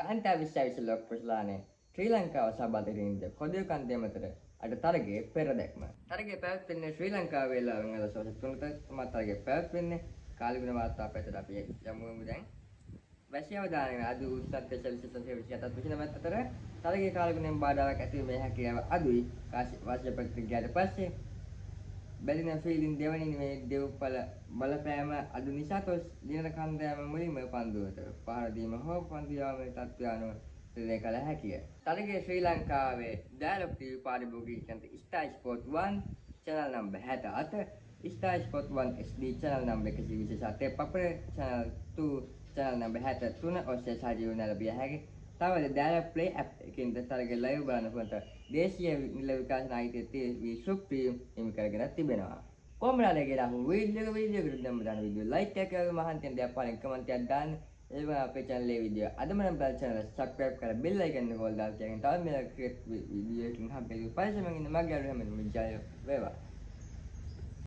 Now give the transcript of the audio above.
කාන්තා 20 ලෝක කුසලානේ ශ්‍රී ලංකාව සහභාගී වෙන කොදිය කන්දේ අතර අද තරගයේ පෙරදැක්ම. තරගය පැවැත්වෙන්නේ ශ්‍රී ලංකාව වේලාවෙන් අද සවස් 3ට තමයි තරගය පැවැත්වෙන්නේ. කාලගුණ වාර්තා පැත්තට අපි යමු දැන්. වැසි අවධානය අද උෂ්ණත්වය සෙල්සියස් 27 29 අතර තරගයේ කාලගුණයෙන් බාධාවක් ඇතිවීමේ හැකියාව අඩුයි. වාසිය පැත්තට ගියාට පස්සේ බැලින ෆීල්ඩින් දෙවනි ඉනිමේ දෙව්පල බලපෑම අඩු නිසා ටොස් දිනන කණ්ඩායම මුලින්ම පන්දුවට පහර දීම හෝ පන්දු යාමේ තත්ත්වය අනුව තීරණය කළ හැකිය. තරගයේ ශ්‍රී ලංකාවේ ඩයලොග් ටීවී පාරිභෝගික Star Sport 1 channel number 67, Star Sport 1 HD channel number 127, පපර channel 2 channel number 73 ඔස්සේ සජීවව නැරඹිය හැකි. තවද ඩයලොග් ප්ලේ ඇප් එකකින් තරගය ලයිව් බලන්න පුළුවන්. දේශීය නිල විකාශන අයිතිය TV supreme හිමි කරගෙන තිබෙනවා. කොහොමද කියලා අහු වීඩියෝ එකට දැම්ම දාන වීඩියෝ ලයික් එකක් වගේ මහන්සියෙන් දෙයක් පාරෙන් කමෙන්ට් එකක් දාන්න. ඒ වගේම අපේ channel එකේ වීඩියෝ අදම නම් බලන්න channel එක subscribe කරලා bell icon එක ඕල් දාලා තියාගෙන තවත් මේ ක්‍රිකට් වීඩියෝ එකකින් හම්බෙන්න පරිස්සමෙන් ඉන්න මගේ යාළුවෝ හැමෝටම ජය වේවා.